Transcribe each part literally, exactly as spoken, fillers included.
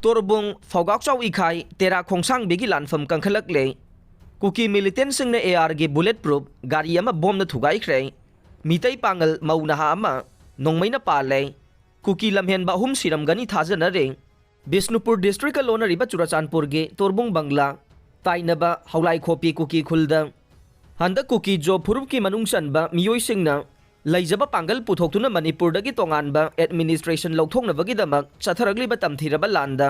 ꯇꯣꯔꯕꯨꯡ, ꯐꯧꯒꯥꯛꯆꯥꯎ ꯏꯈꯥꯏ, ꯇꯦꯔꯥ ꯈꯣꯡꯁꯥꯡꯕꯤꯒꯤ ꯂꯥꯟꯐꯝ ꯀꯟꯈꯠꯂꯛꯂꯦ꯫ ꯀꯨꯀꯤ ꯃꯤꯂꯤꯇꯦꯟꯁꯤꯡꯅ ꯑꯦ ꯑꯥꯔꯒꯤ bullet proof ꯒꯥꯔꯤ ꯑꯃ ꯕꯣꯝꯅ ꯊꯨꯒꯥꯏꯈ꯭ꯔꯦ꯫ ꯃꯤꯇꯩ ꯄꯥꯡꯒꯜ ꯃꯧ ꯅꯍꯥ ꯑꯃ ꯅꯣꯡꯃꯩꯅ ꯄꯥꯜꯂꯦ꯫ ꯀꯨꯀꯤ ꯂꯝꯍꯦꯟꯕ ꯑꯍꯨꯝ ꯁꯤꯔꯝꯒꯅꯤ ꯊꯥꯖꯅꯔꯦ꯫ ꯕꯤꯁꯅꯨꯄꯨꯔ ꯗꯤꯁꯇ꯭ꯔꯤꯛꯀ ꯂꯣꯟꯅꯔꯤꯕ ꯆꯨꯔꯆꯥꯟꯄꯨꯔꯒꯤ ꯇꯣꯔꯕꯨꯡ ꯕꯪꯒ꯭ꯂꯥ ꯇꯥꯏꯅꯕ ꯍꯧꯂꯥꯏꯈꯣꯄꯤ ꯀꯨꯀꯤ ꯈꯨꯜꯗ ꯍꯟꯗꯛ ꯀꯨꯀꯤ ꯖꯣ ꯐꯨꯔꯨꯞꯀꯤ ꯃꯅꯨꯡ ꯆꯟꯕ ꯃꯤꯑꯣꯏꯁꯤꯡꯅ ꯂꯩꯖꯕ ꯄꯥꯡꯒꯜ ꯄꯨꯊꯣꯛꯇꯨꯅ ꯃꯅꯤꯄꯨꯔꯗꯒꯤ ꯇꯣꯉꯥꯟꯕ ꯑꯦꯗꯃꯤꯅꯤꯁꯇ꯭ꯔꯦꯁꯟ ꯂꯧꯊꯣꯛꯅꯕꯒꯤꯗꯃꯛ ꯆꯠꯊꯔꯛꯂꯤꯕ ꯇꯝꯊꯤꯔꯕ ꯂꯥꯟꯗ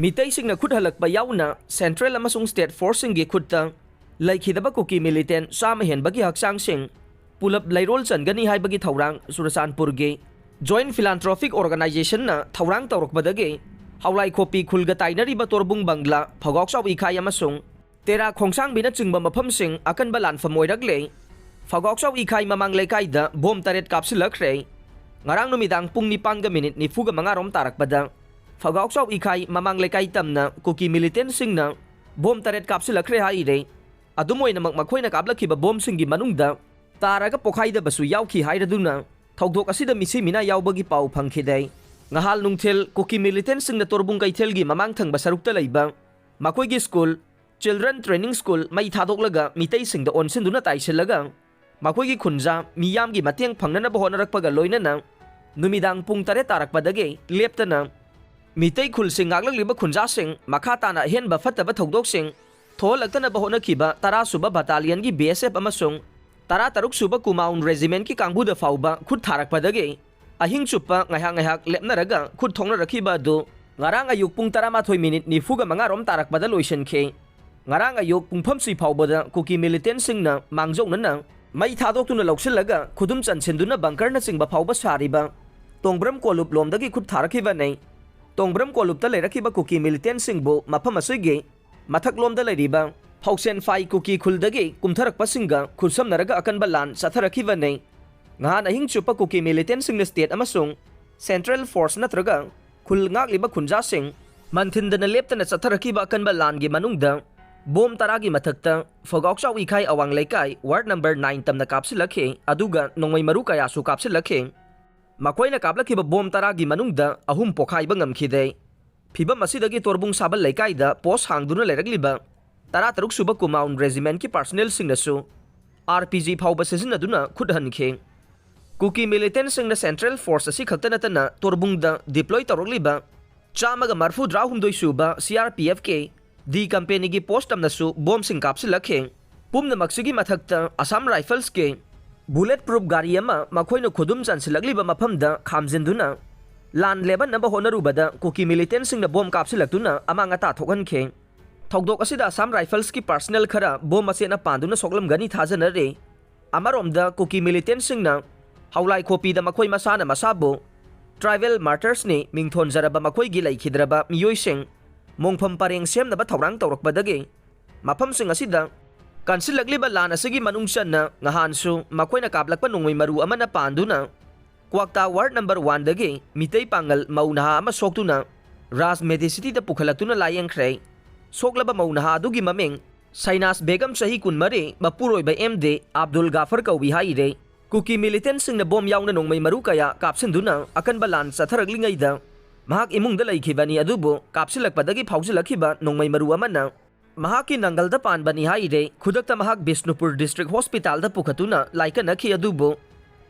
ꯃꯤꯇꯩꯁꯤꯡꯅ ꯈꯨꯠ ꯍꯜꯂꯛꯄ ꯌꯥꯎꯅ ꯁꯦꯟꯇ꯭ꯔꯦꯜ ꯑꯃꯁꯨꯡ ꯁ꯭ꯇꯦꯠ ꯐꯣꯔꯁꯁꯤꯡꯒꯤ ꯈꯨꯠꯇ ꯂꯩꯈꯤꯗꯕ ꯀꯨꯀꯤ ꯃꯤꯂꯤꯇꯦꯟ ꯆꯥꯝꯃ ꯍꯦꯟꯕꯒꯤ ꯍꯛꯆꯥꯡꯁꯤꯡ ꯄꯨꯂꯞ ꯂꯩꯔꯣꯜ ꯆꯟꯒꯅꯤ ꯍꯥꯏꯕꯒꯤ ꯊꯧꯔꯥꯡ ꯆꯨꯔꯆꯥꯟꯄꯨꯔꯒꯤ ꯖꯣꯏꯟ ꯐꯤꯂꯥꯟꯊ꯭ꯔꯣꯐꯤꯛ ꯑꯣꯔꯒꯅꯥꯏꯖꯦꯁꯟꯅ ꯊꯧꯔꯥꯡ ꯇꯧꯔꯛꯄꯗꯒꯤ ꯍꯧꯂꯥꯏꯈꯣꯄꯤ ꯈꯨꯜꯒ ꯇꯥꯏꯅꯔꯤꯕ ꯇꯣꯔꯕꯨꯡ ꯕꯪꯒ꯭ꯂꯥ, ꯐꯧꯒꯥꯎꯆꯥꯎ ꯏꯈꯥꯏ ꯑꯃꯁꯨꯡ ꯇꯦꯔꯥ ꯈꯣꯡꯁꯥꯡꯕꯤꯅꯆꯤꯡꯕ ꯃꯐꯝꯁꯤꯡ ꯑꯀꯟꯕ ꯂꯥꯟꯐꯝ ꯑꯣꯏꯔꯛꯂꯦ꯫ ꯐꯧꯒꯥꯎꯆꯥꯎ ꯏꯈꯥꯏ ꯃꯃꯥꯡ ꯂꯩꯀꯥꯏꯗ ꯕꯣꯝ ꯇꯔꯦꯠ ꯀꯥꯞꯁꯤꯜꯂꯛꯈ꯭ꯔꯦ꯫ ꯉꯔꯥꯡ ꯅꯨꯃꯤꯗꯥꯡ ꯄꯨꯡ ꯅꯤꯄꯥꯟꯒ ꯃꯤꯅꯤꯠ ꯅꯤꯐꯨꯒ ꯃꯉꯥ ꯔꯣꯝ ꯇꯥꯔꯛꯄꯗ ꯐꯧꯒꯥꯎꯆꯥꯎ ꯏꯈꯥꯏ ꯃꯃꯥꯡ ꯂꯩꯀꯥꯏ ꯇꯝꯅ ꯀꯨꯀꯤ ꯃꯤꯂꯤꯇꯦꯟꯁꯤꯡꯅ ꯕꯣꯝ ꯇꯔꯦꯠ ꯀꯥꯞꯁꯤꯜꯂꯛꯈ꯭ꯔꯦ ꯍꯥꯏꯔꯦ꯫ ꯑꯗꯨꯝ ꯑꯣꯏꯅꯃꯛ ꯃꯈꯣꯏꯅ ꯀꯥꯞꯂꯛꯈꯤꯕ ꯕꯣꯝꯁꯤꯡꯒꯤ ꯃꯅꯨꯡꯗ ꯇꯥꯔꯒ ꯄꯣꯈꯥꯏꯗꯕꯁꯨ ꯌꯥꯎꯈꯤ ꯍꯥꯏꯔꯗꯨꯅ ꯊꯧꯗꯣꯛ ꯑꯁꯤꯗ ꯃꯤꯁꯤ ꯃꯤꯅꯥ ꯌꯥꯎꯕꯒꯤ ꯄꯥꯎ ꯐꯪꯈꯤꯗꯦ꯫ ꯉꯍꯥꯜ ꯅꯨꯡꯊꯤꯜ ꯀꯨꯀꯤ ꯃꯤꯂꯤꯇꯦꯟꯁꯤꯡꯅ ꯇꯣꯔꯕꯨꯡ ꯀꯩꯊꯦꯜꯒꯤ ꯃꯃꯥꯡ ꯊꯪꯕ ꯁꯔꯨꯛꯇ ꯂꯩꯕ ꯃꯈꯣꯏꯒꯤ ꯁ꯭ꯀꯨꯜ, ꯆꯤꯜꯗ꯭ꯔꯟ ꯇ꯭ꯔꯦꯅꯤꯡ ꯁ꯭ꯀꯨꯜ ꯃꯩ ꯊꯥꯗꯣꯛꯂꯒ ꯃꯤꯇꯩꯁꯤꯡꯗ ꯑꯣꯟꯁꯤꯟꯗꯨꯅ ꯇꯥꯏꯁꯤꯜꯂꯒ ꯃꯈꯣꯏꯒꯤ ꯈꯨꯟꯖꯥ ꯃꯤꯌꯥꯝꯒꯤ ꯃꯇꯦꯡ ꯐꯪꯅꯅꯕ ꯍꯣꯠꯅꯔꯛꯄꯒ ꯂꯣꯏꯅꯅ ꯅꯨꯃꯤꯗꯥꯡ ꯄꯨꯡ ꯇꯔꯦꯠ ꯇꯥꯔꯛꯄꯗꯒꯤ ꯂꯦꯞꯇꯅ ꯃꯤꯇꯩ ꯈꯨꯜꯁꯤꯡ ꯉꯥꯛꯂꯛꯂꯤꯕ ꯈꯨꯟꯖꯥꯁꯤꯡ ꯃꯈꯥ ꯇꯥꯅ ꯑꯍꯦꯟꯕ ꯐꯠꯇꯕ ꯊꯧꯗꯣꯛꯁꯤꯡ ꯊꯣꯛꯍꯜꯂꯛꯇꯅꯕ ꯍꯣꯠꯅꯈꯤꯕ ꯇꯔꯥ ꯁꯨꯕ ꯕꯇꯥꯂꯤꯌꯟꯒꯤ ꯕꯤ ꯑꯦꯁ ꯑꯦꯐ ꯑꯃꯁꯨꯡ ꯇꯔꯥ ꯇꯔꯨꯛ ꯁꯨꯕ ꯀꯨꯃꯥꯎꯟ ꯔꯦꯖꯤꯃꯦꯟꯠꯀꯤ ꯀꯥꯡꯕꯨꯗ ꯐꯥꯎꯕ ꯈꯨꯠ ꯊꯥꯔꯛꯄꯗꯒꯤ ꯑꯍꯤꯡ ꯆꯨꯞꯄ ꯉꯥꯏꯍꯥꯛ ꯉꯥꯏꯍꯥꯛ ꯂꯦꯞꯅꯔꯒ ꯈꯨꯠ ꯊꯣꯛꯅꯔꯛꯈꯤꯕ ꯑꯗꯨ ꯉꯔꯥꯡ ꯑꯌꯨꯛ ꯄꯨꯡ ꯇꯔꯥꯃꯥꯊꯣꯏ ꯃꯤꯅꯤꯠ ꯅꯤꯐꯨꯒ ꯃꯉꯥ ꯔꯣꯝ ꯇꯥꯔꯛꯄꯗ ꯂꯣꯏꯁꯤꯟꯈꯤ꯫ ꯉꯔꯥꯡ ꯑꯌꯨꯛ ꯄꯨꯡꯐꯝꯁꯤ ꯐꯥꯎꯕꯗ ꯀꯨꯀꯤ ꯃꯤꯂꯤꯇꯦꯟꯁꯤꯡꯅ ꯃꯥꯡꯖꯧꯅꯅ ꯃꯩ ꯊꯥꯗꯣꯛꯇꯨꯅ ꯂꯧꯁꯤꯜꯂꯒ ꯈꯨꯗꯨꯝ ꯆꯟꯁꯤꯟꯗꯨꯅ ꯕꯪꯀꯔꯅꯆꯤꯡꯕ ꯐꯥꯎꯕ ꯁꯥꯔꯤꯕ ꯇꯣꯡꯕ꯭ꯔꯝ ꯀꯣꯂꯨꯞ ꯂꯣꯝꯗꯒꯤ ꯈꯨꯠ ꯊꯥꯔꯛꯈꯤꯕꯅꯤ꯫ ꯇꯣꯡꯕ꯭ꯔꯝ ꯀꯣꯂꯨꯞꯇ ꯂꯩꯔꯛꯈꯤꯕ ꯀꯨꯀꯤ ꯃꯤꯂꯤꯇꯦꯟꯁꯤꯡꯕꯨ ꯃꯐꯝ ꯑꯁꯤꯒꯤ ꯃꯊꯛꯂꯣꯝꯗ ꯂꯩꯔꯤꯕ ꯐꯧꯁꯦꯟꯐꯥꯏ ꯀꯨꯀꯤ ꯈꯨꯜꯗꯒꯤ ꯀꯨꯝꯊꯔꯛꯄꯁꯤꯡꯒ ꯈꯨꯠꯁꯝꯅꯔꯒ ꯑꯀꯟꯕ ꯂꯥꯟ ꯆꯠꯊꯔꯛꯈꯤꯕꯅꯤ꯫ ꯉꯍꯥꯟ ꯑꯍꯤꯡ ꯆꯨꯞꯄ ꯀꯨꯀꯤ ꯃꯤꯂꯤꯇꯦꯟꯁꯤꯡꯅ ꯁ꯭ꯇꯦꯠ ꯑꯃꯁꯨꯡ ꯁꯦꯟꯇ꯭ꯔꯦꯜ ꯐꯣꯔꯁ ꯅꯠꯇ꯭ꯔꯒ ꯈꯨꯜ ꯉꯥꯛꯂꯤꯕ ꯈꯨꯟꯖꯥꯁꯤꯡ ꯃꯟꯊꯤꯟꯗꯅ ꯂꯦꯞꯇꯅ ꯆꯠꯊꯔꯛꯈꯤꯕ ꯑꯀꯟꯕ ꯂꯥꯟꯒꯤ ꯃꯅꯨꯡꯗ ꯕꯣꯝ ꯇꯔꯥꯒꯤ ꯃꯊꯛꯇ ꯐꯧꯒꯥꯎꯆꯥꯎ ꯏꯈꯥꯏ ꯑꯋꯥꯡ ꯂꯩꯀꯥꯏ ꯋꯥꯔꯗ ꯅꯝꯕꯔ ꯅꯥꯏꯟ ꯇꯝꯅ ꯀꯥꯞꯁꯤꯜꯂꯛꯈꯤ, ꯑꯗꯨꯒ ꯅꯣꯡꯃꯩ ꯃꯔꯨ ꯀꯌꯥꯁꯨ ꯀꯥꯞꯁꯤꯜꯂꯛꯈꯤ꯫ ꯃꯈꯣꯏꯅ ꯀꯥꯞꯂꯛꯈꯤꯕ ꯕꯣꯝ ꯇꯔꯥꯒꯤ ꯃꯅꯨꯡꯗ ꯑꯍꯨꯝ ꯄꯣꯈꯥꯏꯕ ꯉꯝꯈꯤꯗꯦ꯫ ꯐꯤꯚꯝ ꯑꯁꯤꯗꯒꯤ ꯇꯣꯔꯕꯨꯡ ꯁꯥꯕꯜ ꯂꯩꯀꯥꯏꯗ ꯄꯣꯁ ꯍꯥꯡꯗꯨꯅ ꯂꯩꯔꯛꯂꯤꯕ ꯇꯔꯥꯇꯔꯨꯛ ꯁꯨꯕ ꯀꯨꯃꯥꯎꯟ ꯔꯦꯖꯤꯃꯦꯟꯠꯀꯤ ꯄꯥꯔꯁꯅꯦꯜꯁꯤꯡꯅꯁꯨ ꯑꯥꯔ ꯄꯤ ꯖꯤ ꯐꯥꯎꯕ ꯁꯤꯖꯤꯟꯅꯗꯨꯅ ꯈꯨꯠ ꯍꯟꯈꯤ꯫ ꯀꯨꯀꯤ ꯃꯤꯂꯤꯇꯦꯟꯠꯁꯤꯡꯅ ꯁꯦꯟꯇ꯭ꯔꯦꯜ ꯐꯣꯔꯁ ꯑꯁꯤ ꯈꯛꯇ ꯅꯠꯇꯅ ꯇꯣꯔꯕꯨꯡꯗ ꯗꯤꯄ꯭ꯂꯣꯏ ꯇꯧꯔꯛꯂꯤꯕ ꯆꯥꯝꯃꯒ ꯃꯔꯐꯨꯇꯔꯥ ꯍꯨꯝꯗꯣꯏ ꯁꯨꯕ ꯁꯤ ꯑꯥꯔ ꯄꯤ ꯑꯦꯐꯀꯤ ꯗꯤ ꯀꯝꯄꯦꯅꯤꯒꯤ ꯄꯣꯁ ꯇꯝꯅꯁꯨ ꯕꯣꯝꯁꯤꯡ ꯀꯥꯞꯁꯤꯜꯂꯛꯈꯤ꯫ ꯄꯨꯝꯅꯃꯛꯁꯤꯒꯤ ꯃꯊꯛꯇ ꯑꯁꯥꯝ ꯔꯥꯏꯐꯜꯁꯀꯤ ꯕꯨꯂꯦꯠ ꯄ꯭ꯔꯨꯐ ꯒꯥꯔꯤ ꯑꯃ ꯃꯈꯣꯏꯅ ꯈꯨꯗꯨꯝ ꯆꯟꯁꯤꯜꯂꯛꯂꯤꯕ ꯃꯐꯝꯗ ꯈꯥꯝꯖꯤꯟꯗꯨꯅ ꯂꯥꯟ ꯂꯦꯞꯍꯟꯅꯕ ꯍꯣꯠꯅꯔꯨꯕꯗ ꯀꯨꯀꯤ ꯃꯤꯂꯤꯇꯦꯟꯠꯁꯤꯡꯅ ꯕꯣꯝ ꯀꯥꯞꯁꯤꯜꯂꯛꯇꯨꯅ ꯑꯃꯥꯡ ꯑꯇꯥ ꯊꯣꯛꯍꯟꯈꯤ꯫ ꯊꯧꯗꯣꯛ ꯑꯁꯤꯗ ꯑꯁꯥꯝ ꯔꯥꯏꯐꯜꯁꯀꯤ ꯄꯥꯔꯁꯅꯦꯜ ꯈꯔ ꯕꯣꯝ ꯃꯆꯦꯠꯅ ꯄꯥꯟꯗꯨꯅ ꯁꯣꯛꯂꯝꯒꯅꯤ ꯊꯥꯖꯅꯔꯤ꯫ ꯑꯃꯔꯣꯝꯗ ꯀꯨꯀꯤ ꯃꯤꯂꯤꯇꯦꯟꯠꯁꯤꯡꯅ ꯍꯧꯂꯥꯏꯈꯣꯄꯤꯗ ꯃꯈꯣꯏ ꯃꯁꯥꯅ ꯃꯁꯥꯕꯨ ꯇ꯭ꯔꯥꯏꯕꯦꯜ ꯃꯥꯔꯇꯔꯁꯅꯤ ꯃꯤꯡꯊꯣꯟꯖꯔꯕ ꯃꯈꯣꯏꯒꯤ ꯂꯩꯈꯤꯗ꯭ꯔꯕ ꯃꯤꯑꯣꯏꯁꯤꯡ ꯃꯣꯡꯐꯝ ꯄꯔꯦꯡ ꯁꯦꯝꯅꯕ ꯊꯧꯔꯥꯡ ꯇꯧꯔꯛꯄꯗꯒꯤ ꯃꯐꯝꯁꯤꯡ ꯑꯁꯤꯗ ꯀꯟꯁꯤꯜꯂꯛꯂꯤꯕ ꯂꯥꯟ ꯑꯁꯤꯒꯤ ꯃꯅꯨꯡ ꯆꯟꯅ ꯉꯍꯥꯟꯁꯨ ꯃꯈꯣꯏꯅ ꯀꯥꯞꯂꯛꯄ ꯅꯣꯡꯃꯩ ꯃꯔꯨ ꯑꯃꯅ ꯄꯥꯟꯗꯨꯅ ꯀ꯭ꯋꯥꯛꯇꯥ ꯋꯥꯔꯗ ꯅꯝꯕꯔ ꯋꯥꯟꯗꯒꯤ ꯃꯤꯇꯩ ꯄꯥꯡꯒꯜ ꯃꯧ ꯅꯍꯥ ꯑꯃ ꯁꯣꯛꯇꯨꯅ ꯔꯥꯖ ꯃꯦꯗꯤꯁꯤꯇꯤꯗ ꯄꯨꯈꯠꯂꯛꯇꯨꯅ ꯂꯥꯌꯦꯡꯈ꯭ꯔꯦ꯫ ꯁꯣꯛꯂꯕ ꯃꯧ ꯅꯍꯥ ꯑꯗꯨꯒꯤ ꯃꯃꯤꯡ ꯁꯩꯅꯥꯁ ꯕꯦꯒꯝ ꯆꯍꯤ ꯀꯨꯟꯃꯔꯤ, ꯃꯄꯨꯔꯣꯏꯕ ꯑꯦꯝ ꯗꯦ ꯑꯕꯗꯨꯜ ꯒꯥꯐꯔ ꯀꯧꯏ ꯍꯥꯏꯔꯦ꯫ ꯀꯨꯀꯤ ꯃꯤꯂꯤꯇꯦꯟꯠꯁꯤꯡꯅ ꯕꯣꯝ ꯌꯥꯎꯅ ꯅꯣꯡꯃꯩ ꯃꯔꯨ ꯀꯌꯥ ꯀꯥꯞꯁꯤꯟꯗꯨꯅ ꯑꯀꯟꯕ ꯂꯥꯟ ꯆꯠꯊꯔꯛꯂꯤꯉꯩꯗ ꯃꯍꯥꯛ ꯏꯃꯨꯡꯗ ꯂꯩꯈꯤꯕꯅꯤ, ꯑꯗꯨꯕꯨ ꯀꯥꯞꯁꯤꯜꯂꯛꯄꯗꯒꯤ ꯐꯥꯎꯖꯤꯜꯂꯛꯈꯤꯕ ꯅꯣꯡꯃꯩ ꯃꯔꯨ ꯑꯃꯅ ꯃꯍꯥꯛꯀꯤ ꯅꯪꯒꯜꯗ ꯄꯥꯟꯕꯅꯤ ꯍꯥꯏꯔꯦ꯫ ꯈꯨꯗꯛꯇ ꯃꯍꯥꯛ ꯕꯤꯁꯅꯨꯄꯨꯔ ꯗꯤꯁꯇ꯭ꯔꯤꯛ ꯍꯣꯁꯄꯤꯇꯥꯜꯗ ꯄꯨꯈꯠꯇꯨꯅ ꯂꯥꯏꯀꯠꯅꯈꯤ, ꯑꯗꯨꯕꯨ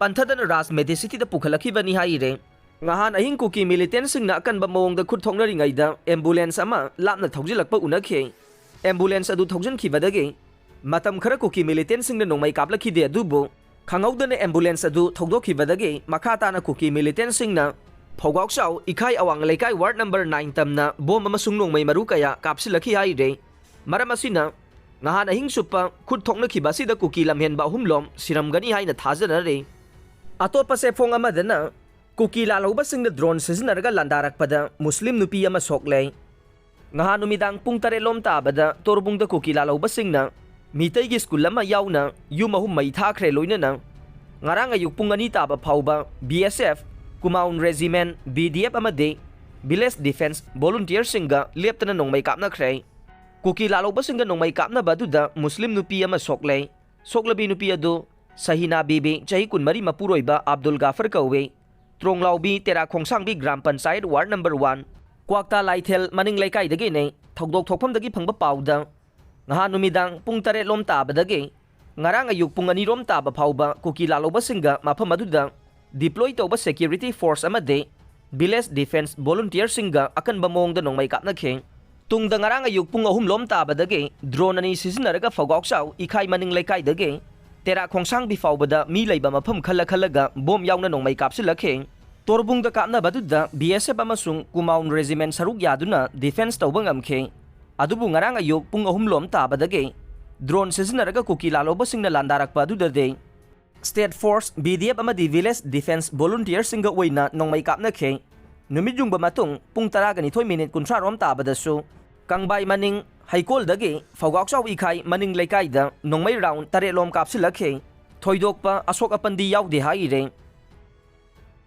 ꯄꯟꯊꯗꯅ ꯔꯥꯖ ꯃꯦꯗꯤꯁꯤꯇꯤꯗ ꯄꯨꯈꯠꯂꯛꯈꯤꯕꯅꯤ ꯍꯥꯏꯔꯦ꯫ ꯉꯍꯥꯟ ꯑꯍꯤꯡ ꯀꯨꯀꯤ ꯃꯤꯂꯤꯇꯦꯟꯠꯁꯤꯡꯅ ꯑꯀꯟꯕ ꯃꯑꯣꯡꯗ ꯈꯨꯠ ꯊꯣꯛꯅꯔꯤꯉꯩꯗ ꯑꯦꯝꯕꯨꯂꯦꯟꯁ ꯑꯃ ꯂꯥꯞꯅ ꯊꯧꯖꯤꯜꯂꯛꯄ ꯎꯅꯈꯤ꯫ ꯑꯦꯝꯕꯨꯂꯦꯟꯁ ꯑꯗꯨ ꯊꯧꯖꯤꯟꯈꯤꯕꯗꯒꯤ ꯃꯇꯝ ꯈꯔ ꯀꯨꯀꯤ ꯃꯤꯂꯤꯇꯦꯟꯠꯁꯤꯡꯅ ꯅꯣꯡꯃꯩ ꯀꯥꯞꯂꯛꯈꯤꯗꯦ, ꯑꯗꯨꯕꯨ ꯈꯪꯍꯧꯗꯅ ꯑꯦꯝꯕꯨꯂꯦꯟꯁ ꯑꯗꯨ ꯊꯧꯗꯣꯛꯈꯤꯕꯗꯒꯤ ꯃꯈꯥ ꯇꯥꯅ ꯀꯨꯀꯤ ꯃꯤꯂꯤꯇꯦꯟꯠꯁꯤꯡꯅ ꯐꯧꯒꯥꯎꯆꯥꯎ ꯏꯈꯥꯏ ꯑꯋꯥꯡ ꯂꯩꯀꯥꯏ ꯋꯥꯔꯗ ꯅꯝꯕꯔ ꯅꯥꯏꯟ ꯇꯝꯅ ꯕꯣꯝ ꯑꯃꯁꯨꯡ ꯅꯣꯡꯃꯩ ꯃꯔꯨ ꯀꯌꯥ ꯀꯥꯞꯁꯤꯜꯂꯛꯈꯤ ꯍꯥꯏꯔꯦ꯫ ꯃꯔꯝ ꯑꯁꯤꯅ ꯉꯍꯥꯟ ꯑꯍꯤꯡ ꯆꯨꯞꯄ ꯈꯨꯠ ꯊꯣꯛꯅꯈꯤꯕ ꯑꯁꯤꯗ ꯀꯨꯀꯤ ꯂꯝꯍꯦꯟꯕ ꯑꯍꯨꯝꯂꯣꯝ ꯁꯤꯔꯝꯒꯅꯤ ꯍꯥꯏꯅ ꯊꯥꯖꯅꯔꯤ꯫ ꯑꯇꯣꯞꯄ ꯆꯦꯐꯣꯡ ꯑꯃꯗꯅ ꯀꯨꯀꯤ ꯂꯥꯜꯍꯧꯕꯁꯤꯡꯅ ꯗ꯭ꯔꯣꯟ ꯁꯤꯖꯤꯟꯅꯔꯒ ꯂꯥꯟꯗꯥꯔꯛꯄꯗ ꯃꯨꯁꯂꯤꯝ ꯅꯨꯄꯤ ꯑꯃ ꯁꯣꯛꯂꯦ꯫ ꯉꯍꯥꯟ ꯅꯨꯃꯤꯗꯥꯡ ꯄꯨꯡ ꯇꯔꯦꯠ ꯂꯣꯝ ꯇꯥꯕꯗ ꯇꯣꯔꯕꯨꯡꯗ ꯀꯨꯀꯤ ꯂꯥꯜꯍꯧꯕꯁꯤꯡꯅ ꯃꯤꯇꯩꯒꯤ ꯁ꯭ꯀꯨꯜ ꯑꯃ ꯌꯥꯎꯅ ꯌꯨꯝ ꯑꯍꯨꯝ ꯃꯩ ꯊꯥꯈ꯭ꯔꯦ, ꯂꯣꯏꯅꯅ ꯉꯔꯥꯡ ꯑꯌꯨꯛ ꯄꯨꯡ ꯑꯅꯤ ꯇꯥꯕ ꯐꯥꯎꯕ B S F, Kumaon regiment, B D F ꯑꯃꯗꯤ ꯚꯤꯂꯦꯖ ꯗꯤꯐꯦꯟꯁ ꯚꯣꯂꯨꯟꯇꯤꯌꯔꯁꯤꯡꯒ ꯂꯦꯞꯇꯅ ꯅꯣꯡꯃꯩ ꯀꯥꯞꯅꯈ꯭ꯔꯦ꯫ ꯀꯨꯀꯤ ꯂꯥꯜꯍꯧꯕꯁꯤꯡꯒ ꯅꯣꯡꯃꯩ ꯀꯥꯞꯅꯕ ꯑꯗꯨꯗ ꯃꯨꯁꯂꯤꯝ ꯅꯨꯄꯤ ꯑꯃ ꯁꯣꯛꯂꯦ꯫ ꯁꯣꯛꯂꯕꯤ ꯅꯨꯄꯤ ꯑꯗꯨ ꯁꯍꯤꯅꯥ ꯕꯤꯕꯤ, ꯆꯍꯤ ꯀꯨꯟꯃꯔꯤ, ꯃꯄꯨꯔꯣꯏꯕ ꯑꯕꯗꯨꯜ ꯒꯥꯐꯔ ꯀꯧꯏ꯫ Tronglaobi Tera Khongsangbi gram panchayat ward number one Kwakta ꯂꯥꯏꯊꯦꯜ ꯃꯅꯤꯡ ꯂꯩꯀꯥꯏꯗꯒꯤꯅꯤ꯫ ꯊꯧꯗꯣꯛ ꯊꯣꯛꯐꯝꯗꯒꯤ ꯐꯪꯕ ꯄꯥꯎꯗ, ꯉꯍꯥꯟ ꯅꯨꯃꯤꯗꯥꯡ ꯄꯨꯡ ꯇꯔꯦꯠ ꯂꯣꯝ ꯇꯥꯕꯗꯒꯤ ꯉꯔꯥꯡ ꯑꯌꯨꯛ ꯄꯨꯡ ꯑꯅꯤ ꯔꯣꯝ ꯇꯥꯕ ꯐꯥꯎꯕ ꯀꯨꯀꯤ ꯂꯥꯜꯍꯧꯕꯁꯤꯡꯒ ꯃꯐꯝ ꯑꯗꯨꯗ deploy ꯇꯧꯕ security force ꯑꯃꯗꯤ village defence volunteer ꯁꯤꯡꯒ ꯑꯀꯟꯕ ꯃꯑꯣꯡꯗ ꯅꯣꯡꯃꯩ ꯀꯥꯞꯅꯈꯤ꯫ ꯇꯨꯡꯗ ꯉꯔꯥꯡ ꯑꯌꯨꯛ ꯄꯨꯡ ꯑꯍꯨꯝ ꯂꯣꯝ ꯇꯥꯕꯗꯒꯤ drone ꯑꯅꯤ ꯁꯤꯖꯤꯟꯅꯔꯒ ꯐꯧꯒꯥꯎꯆꯥꯎ ꯏꯈꯥꯏ ꯃꯅꯤꯡ ꯂꯩꯀꯥꯏꯗꯒꯤ ꯇꯦꯔꯥ ꯈꯣꯡꯁꯥꯡꯕꯤ ꯐꯥꯎꯕꯗ ꯃꯤ ꯂꯩꯕ ꯃꯐꯝ ꯈꯜꯂ ꯈꯜꯂꯒ ꯕꯣꯝ ꯌꯥꯎꯅ ꯅꯣꯡꯃꯩ ꯀꯥꯞꯁꯤꯜꯂꯛꯈꯤ꯫ ꯇꯣꯔꯕꯨꯡꯗ ꯀꯥꯞꯅꯕꯗꯨꯗ B S F ꯑꯃꯁꯨꯡ ꯀꯨꯃꯥꯎꯟ regiment ꯁꯔꯨꯛ ꯌꯥꯗꯨꯅ defence ꯇꯧꯕ ꯉꯝꯈꯤ꯫ ꯑꯗꯨꯕꯨ ꯉꯔꯥꯡ ꯑꯌꯨꯛ ꯄꯨꯡ ꯑꯍꯨꯝ ꯂꯣꯝ ꯇꯥꯕꯗꯒꯤ drone ꯁꯤꯖꯤꯟꯅꯔꯒ ꯀꯨꯀꯤ ꯂꯥꯜꯍꯧꯕꯁꯤꯡꯅ ꯂꯥꯟꯗꯥꯔꯛꯄ ꯑꯗꯨꯗꯗꯤ state force, B D F ꯑꯃꯗꯤ village defence volunteer ꯁꯤꯡꯒ ꯑꯣꯏꯅ ꯅꯣꯡꯃꯩ ꯀꯥꯞꯅꯈꯤ꯫ ꯅꯨꯃꯤꯠ ꯌꯨꯡꯕ ꯃꯇꯨꯡ ꯄꯨꯡ ꯇꯔꯥꯒ ꯅꯤꯊꯣꯏ ꯃꯤꯅꯤꯠ ꯀꯨꯟꯊ꯭ꯔꯥ ꯔꯣꯝ ꯇꯥꯕꯗꯁꯨ ꯀꯪꯕꯥꯏ ꯃꯅꯤꯡ ꯍꯩꯀꯣꯜꯗꯒꯤ ꯐꯧꯒꯥꯎꯆꯥꯎ ꯏꯈꯥꯏ ꯃꯅꯤꯡ ꯂꯩꯀꯥꯏꯗ ꯅꯣꯡꯃꯩ round ꯇꯔꯦꯠ ꯂꯣꯝ ꯀꯥꯞꯁꯤꯜꯂꯛꯈꯤ꯫ ꯊꯣꯏꯗꯣꯛꯄ ꯑꯁꯣꯛ ꯑꯄꯟꯗꯤ ꯌꯥꯎꯗꯦ ꯍꯥꯏꯔꯦ꯫